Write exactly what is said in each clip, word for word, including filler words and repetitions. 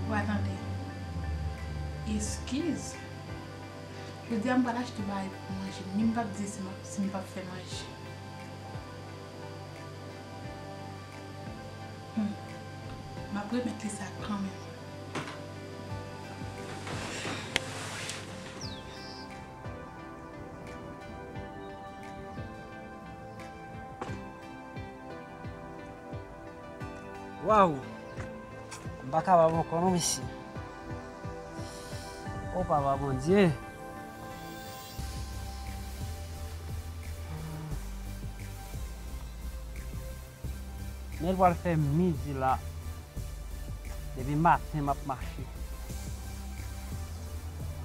Ou pa tande. Eskiz. Jodi a m pral achte bagay pou manje. Ni m p ap di si m ap, si m p ap fè manje. Hmm. M ap remèt li sa kanmenm. Waw! M pa kapab ankò non, mesye. O Papa Bondye! Men l pral fè midi la. Depi maten m ap mache.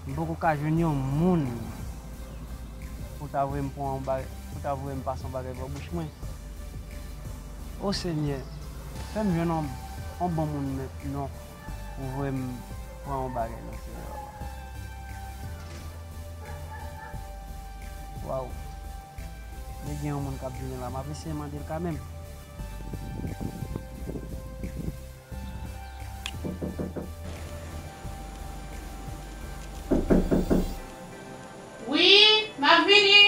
M poko ka jwenn yon moun pou ta voye m pran yon bagay, pou ta voye m pase yon bagay bò bouch mwen. O Senyè, fè m jwenn yon, yon bon moun men, non, pou voye m pran yon bagay non, Senyè Papa. Waw. Men gen yon moun k ap vini la, m ap eseye mande l kanmenm. Wi, m ap vini.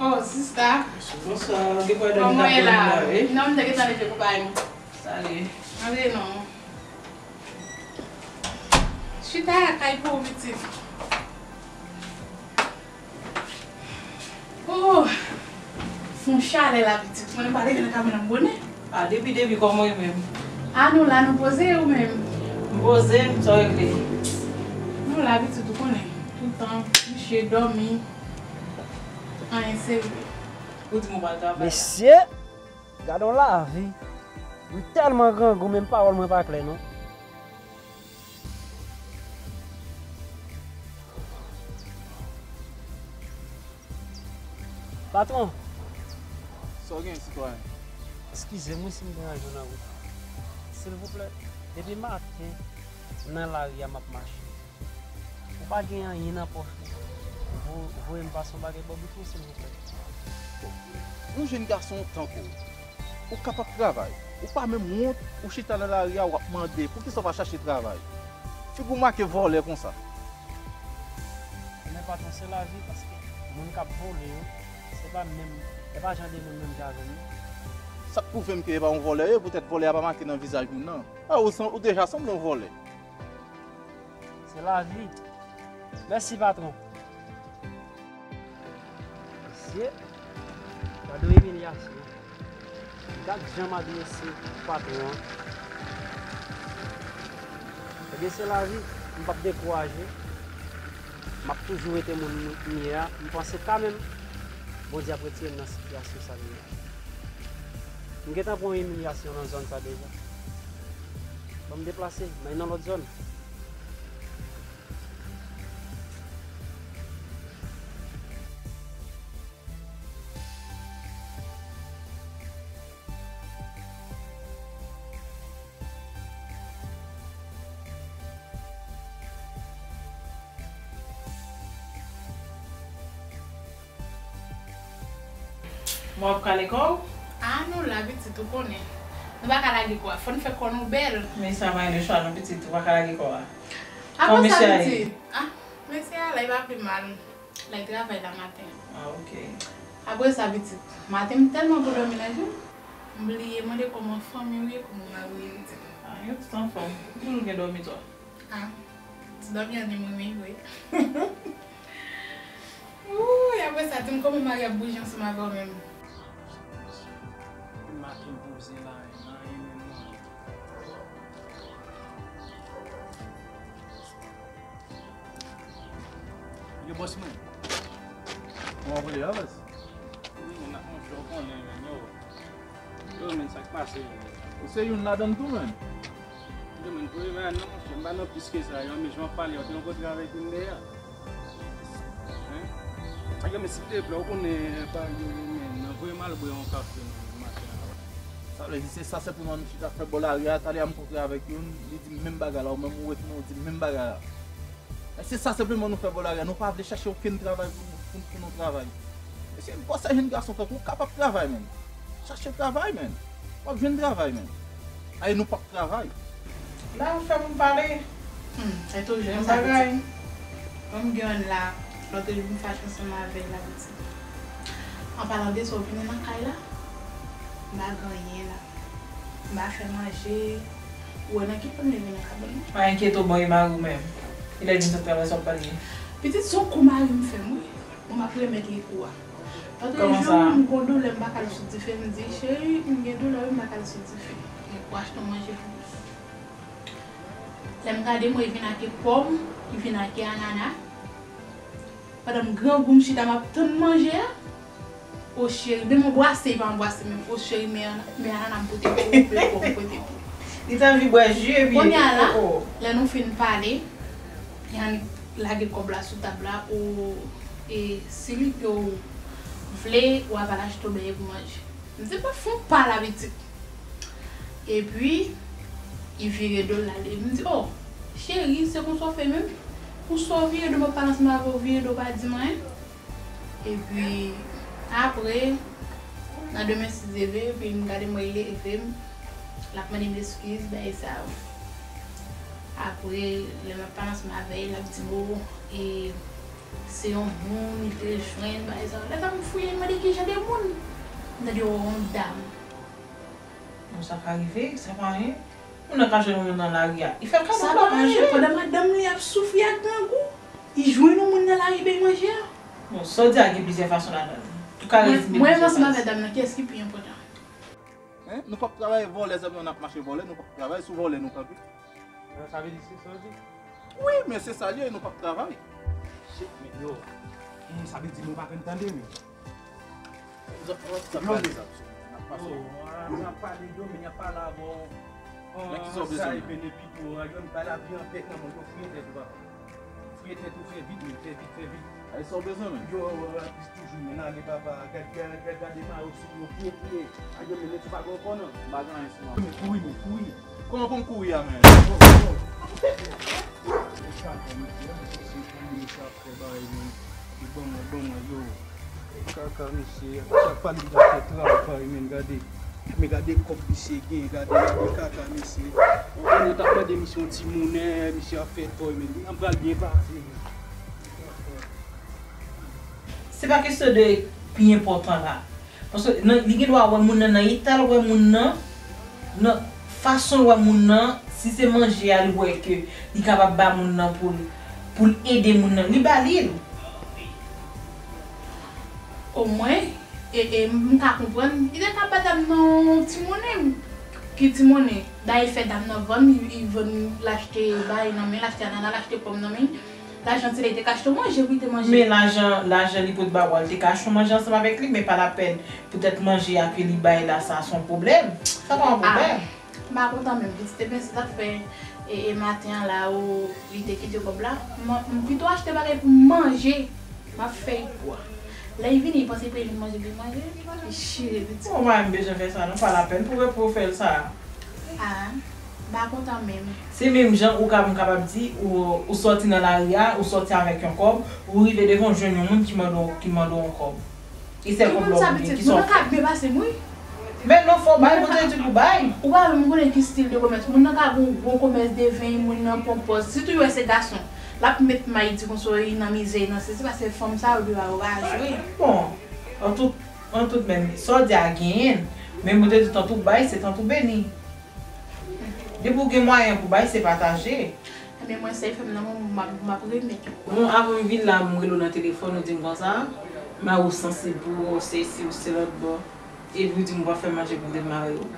Oh, sista. Bonswa, gen pwoblèm. Kòman w ye la? Non, m te gentan leve pou bay mwen. Sali. Antre non. Chita lakay pou ou, pitit. Oh! Fon chalè la, pitit. Mwen pa leve nan kay mwen nan bonè. A, depi, depi, kòman w ye menm? A, nou la, nou poze, ou menm? M poze, m sa w regle? Nou la, pitit, ou konnen. Toutan, kouche, dòmi. Anyen serye. Ou di m ou pral travay la. Mesye, gade yon lavi. M tèlman grangou, menm pawòl mwen pa klè, non. Patwon. Sa w gen, sitwayen? Eskize m wi si m deranje w nan wout. Silvouplè, depi maten nan lari a m ap mache. Ou pa gen anyen nan pòch ou pou voye m pase yon bagay bò bouch mwen, silvouplè? Yon jenn gason tankou w, ou kapab travay. Ou pa menm wont, ou chita nan lari a, w ap mande. Poukisa w pa chache travay? Figi w make vòlè konsa. Men patwon, se lavi, paske moun k ap vole yo, se pa menm, se pa jan de moun menm jan avè m, non. Sa k pwouve m ke e pa yon vòlè ye, poutèt vòlè a pa make nan vizaj moun nan. A, ou san-, ou deja sanble yon vòlè. Se lavi. Mèsi, patwon. Mesye, gade yon imilyasyon. Gad jan m adrese patwon an. Ebyen, se lavi. M p ap dekouraje. M ap toujou rete moun m ye a. M panse kanmenm Bondye ap retire m nan sitiyasyon sa m ye a. M gentan pran yon imilyasyon nan zòn sa deja. Ban m deplase, m al nan lòt zòn. Mwen ap kale kò w? A, nou la, pitit, ou konnen. Nou pa ka lage kò a. Fò n fè kò nou bèl. Men sa pa gen de chwa, non, pitit, ou pa ka lage kò a. Kòman mesye a ye? A, mesye a la, li pa pi mal. L al travay la maten an. A, ok. Apre sa, pitit, maten m tèlman vo dòmi nan je m, m bliye mande kòman fanmi w ye, kòman mari w ye, pitit. A, yo tout anfòm. Ou toujou gen dòmi, twa? A, ti dòmi an ni mwen, wi, vre. Wouy, apre sa, di m kòman mari ap bouje ansanm avè w menm. Depi maten m poze la, anyen menm non. Yo, bòs mwen. Kòman w ye, bòs? Wi, men n ap manje, w konnen, men yo. Yo, men sa k pase, men. Ou se youn ladan l tou, men. Yo, men, premye bagay, non, monchè, m pa nan plis ke sa, yo, men jan w ap pale, yo te rankontre avèk youn dèyè. Hein? Yo, men, silvouplè, w konnen, pa, yo, yo, men, nan voye m al bwè yon kafe, non, maten an. Sa vle di, se sa sèlman nou chita fè bò lari a, talè a m kontre avèk youn, li di m menm bagay la, ou menm ou retounen, ou di m menm bagay la. E se sa senpleman nou fè bò lari a. Nou pa vle chache okenn travay pou, pou, pou nou travay. Mesye, bò sa jèn gason tankou w kapab travay, menm. Chache travay, menm. W ap jwenn travay, menm. Ay, nou p ap travay. La, ou fè m pale. Hmm, e toujou yon bagay. Mwen m gen youn la, lòt jou m fache ansanm avè l la, pitit. An palan de sa, ou vini nan kay la, m pa gen anyen la. M pa fè manje. Ou wè nan ki pwen m leve nan kabann nan? Pa enkyete w, bon, e mari w menm. Kilè l vin sot travay, sa w ap pale? Pitit, se yon kou mari m fè m, wi. Bon, m ap remèt li kou a. Lòt jou, m gon doulè, m pa ka al sou dife, m di, cheri, m gen doulè, wi, m pa ka al sou dife. Ou achte yon manje pou mwen. Lè m gade, mwen, li vin ak pòm, li vin ak anana. Pandan m grangou, m chita, m ap tann manje a. O cheri, menm yon bwase, li pa yon bwase menm. O cheri, men, men anana m pote pou ou, men pòm m pote pou ou. Li t anvi bwè ji, epi... Kounye a la, lè nou fin pale, li annik lage kòb la sou tab la, o, e si li, yo, vle, ou ap al achte yon bèyè pou manje. M di, pa fè yon pa la, pitit. Epi, li vire do l, l ale. M di, o, cheri, se konsa w fè menm? Pou sa w vire do, m ap pale ansanm avè w, vire do, pa di m anyen. Epi, apre, nan demen, si Dye vle, epi m gade mwen, li leve m, l ap mande m eskiz, bagay sa yo. Apre, lè m ap pale ansanm avè l, l ap di m, o, e, se yon moun li te jwenn, bagay sa yo. Lè sa m fouye, m mande ki jan de moun. M tande, o, yon dam. Bon, sa ka rive, sa pa anyen. Moun nan ka jwenn yon moun nan lari a. Li fè l kado, sa pa anyen, pandan madanm li ap soufri ak grangou, li jwenn yon moun nan lari bay manje a. Bon, sa w di a gen plizyè fason ladan l. Ou ka rezime plizyè fason. Mwen, mwen ansanm avè dam nan, kiyès ki pi enpòtan? Hein? Nou p ap travay vòlè, zanmi, n ap mache vòlè, nou p ap travay sou vòlè, nou kanpe. Sa vle di se sa w di? Wi, men se sa l ye, nou p ap travay. Shit, men yo. Hmm, sa vle di nou pa konn tande, men. Zòt, zòt, zòt pale, zòt. N ap pase. Yo, n ap pale, yo, men y ap pale avè w. Men ki sa w bezwen menm? Sa e benefit yo, yo, n pale ap di anpèt nan mwen, yo fouye tèt ou, papa. Fouye tèt ou, fè vit, men, fè vit, fè vit. Ay, sa w bezwen menm? Yo, yo, yo, plis toujou, men, ale, papa, gad, gad, gad, gade mayo sou yo, fouye, fouye. Ay, yo, men, men, tou pa gen ankò, non? M pa gen anyen sou mwen. Men, kouri, men, kouri. Kòman pou m kouri a, men? Yo, yo. E kaka, mesye, mesye, kouri, mesye ap fè bagay, men. Li ban mwen, ban mwen, yo. Kaka, mesye. Chak pale m ta fè travay, men gade. Men gade kòb misye gen, gade, gade kaka, mesye. Ou konnen, ou t ap mande misye yon ti monnen, misye ap fè toy, men. N ap pral byen pase, men. Se pa kesyon de pi enpòtan la. Paske nan, li gen dwa wè moun nan nan eta l wè moun nan, nan fason l wè moun nan, si se manje a li wè ke li kapab ba moun nan pou l, pou l ede moun nan, li ba li l. Omwen, e, e, m ka konprann, li te ka ba dam nan yon ti monnen. Ki ti monnen? Dayè, fè dam nan vann, li, li vann, l achte bagay nan men l, achte anana, l achte pòm nan men l. Lajan ti la, li te ka achte yon manje pou li te manje. Men lajan, lajan li pot ba w a, li te ka achte yon manje ansanm avèk li, men pa lapèn. Poutèt manje a ke li bay la, sa se yon pwoblèm. Sa pa yon pwoblèm. Ah, m pa kontan menm, pitit. Ebyen, se sa k fè, e, e, maten an la, ou, li te kite kòb la. M, m pito achte bagay pou m manje. M ap fè l pwa. Lè l vini, li panse pou li manje, pou l manje. Li chire, pitit. Ou pa menm bezwen fè sa, non, pa lapèn. Pou, pou w fè l sa. Ah, m pa kontan menm. Se menm jan ou ka, m kapab di, ou, ou sòti nan lari a, ou sòti avèk yon kòb, ou rive devan, ou jwenn yon moun ki mande w, ki mande w yon kòb. E sèl kòb la ou gen, kisa w fè? Moun nan ka byen pase m, wi. Men non, fò w bay, Bondye di pou bay. Ou pa menm konnen ki stil de komès. Moun nan ka gen yon gwo komès de ven, moun nan pran pòz. Sitou, yo wè se gason. L ap met may di konsa, li nan mizè, li nan sesi, paske fanm sa yo, yo pa yo ka jwe. Bon, an tout, an tout menm, sa w di a genyen, men Bondye di, tantou bay, se tantou beni. Depi w gen mwayen pou bay, se pataje. Ebyen, mwen, sa fè m nan, mwen, m ap, m ap remèt ou. Bon, avan m vin la, m rele w nan telefòn, ou di m konsa, mari w sansib pou ou, se isi ou se lòt bò. Epi ou di m w ap fè manje pou demare w.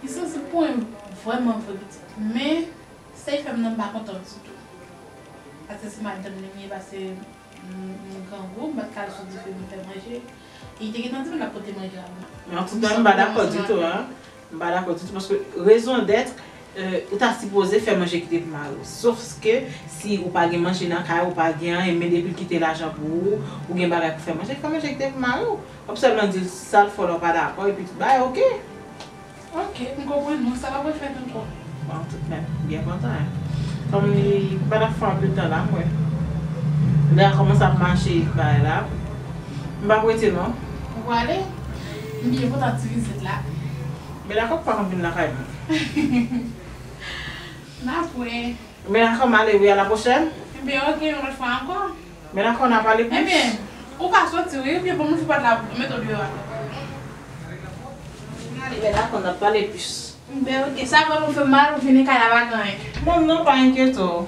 Li sansib pou mwen vrèman vre, pitit. Men, sa fè m nan, m pa kontan ditou. Paske se madanm li m ye, paske M, m grangou, m pa t ka al sou dife vin fè manje. Li te gentan di m l ap pote manje la pou mwen. Men an tout tan, m pa dakò ditou, en. M pa dakò ditou, paske rezon dèt, euh, ou ta sipoze fè manje kite pou mari w. Sof ke si ou pa gen manje nan kay, ou pa gen anyen, men depi l kite lajan pou ou, ou gen bagay pou fè manje, fè manje kite pou mari w. W ap sèlman di l sa l fè w la, w pa dakò, epi tout bagay, oke. Ok, m konprann ou, sa pa pral fèt ankò. Bon, tout menm, m byen kontan, en. Kòm li pa t ap fè anpil tan la, mwen. Lè a kòmanse ap mache, bagay la. M p ap rete, non. Ou prale? M byen kontan ti vizit la. Men dakò, pa konn vin lakay mwen. N ap wè. Men dakò, m ale, wi, a la pwochèn. Ebyen, oke, yon lòt fwa ankò. Men dakò, n a pale plis. Ebyen, ou ka soti, wi, oubyen pou m fè pòt la, mete w deyò a. M ale, men dakò, n ap pale plis. Ebyen, oke, sa vre, nou fè mal, ou vini kay la, pa gen anyen. Non, non, pa enkyete w.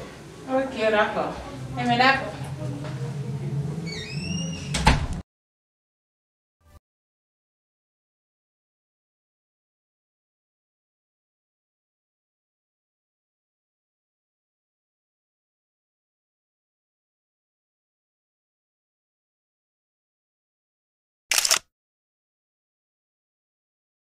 Oke. Men dakò. Ebyen, dakò.